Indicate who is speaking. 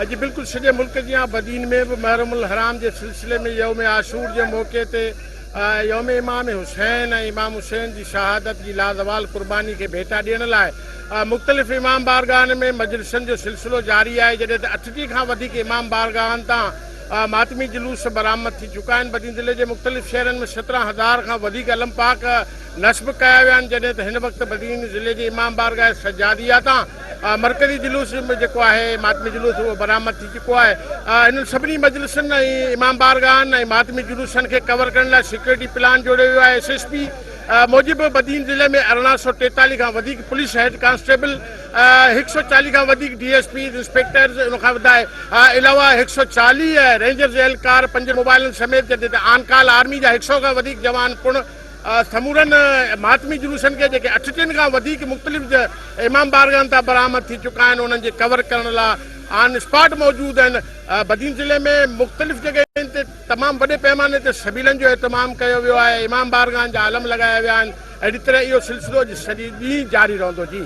Speaker 1: اڄ بلڪل سڄي ملڪ جيان بدين ۾ به محرم الحرام جي سلسلي ۾ يوم عاشور جي موقعي تي يوم امام حسين ۽ امام حسين جي شهادت جي لازوال قرباني کي ڀيٽا ڏيڻ لاء مختلف امام بارگاهن ۾ مجلسن جو سلسلو جاري آهي جڏهن ته 38 کان وڌيڪ امام بارگاهن تان ماتمي جلوس برآمد ٿي چڪا آهن بدين ضلعي جي مختلف شهرن ۾ 17 هزار کان وڌيڪ علم پاڪ نصب ڪيا ويا آهن جڏهن ته هن وقت بدين ضلعي جي امام بارگاهه سجاديه تان مرڪزي جلوس جيڪو آهي ماتمي جلوس اهو برآمد ٿي چڪو آهي. انهن سڀني مجلسن ۽ امام بارگاهن ۽ ماتمي جلوسن کي ڪور ڪرڻ لاء سيڪيورٽي پلان جوڙيو ويو آهي. ايس ايس پي موجب بدين ضلعي ۾ 1843 کان وڌيڪ پوليس هيڊ ڪانسٽيبل، 140 کان وڌيڪ ڊي ايس پيز، انسپيڪٽرز ان کان وڌائي علاوه 140 رينجرز اهلڪار پنج موبائلن سميت جڏهن ته آن ڪال آرمي جا هڪ سئو کان وڌيڪ جوان پڻ سمورن ماتمي جلوسن کي جيڪي اٺٽيهن کان وڌيڪ مختلف امام بارگاهن تان برآمد ٿي چڪا آهن انهن جي ڪور ڪرڻ لا آن اسپاٽ موجود آهن بدين ضلعي ۾ مختلف جڳهين تي تمام وڏي پئماني تي سبيلن جو اهتمام ڪيو ويو آهي امام بارگاهن جا علم لڳايا ويا آهن اهڙي طرح اهو سلسلو اڄ سڄي ڏينهن جاري رهندو جي.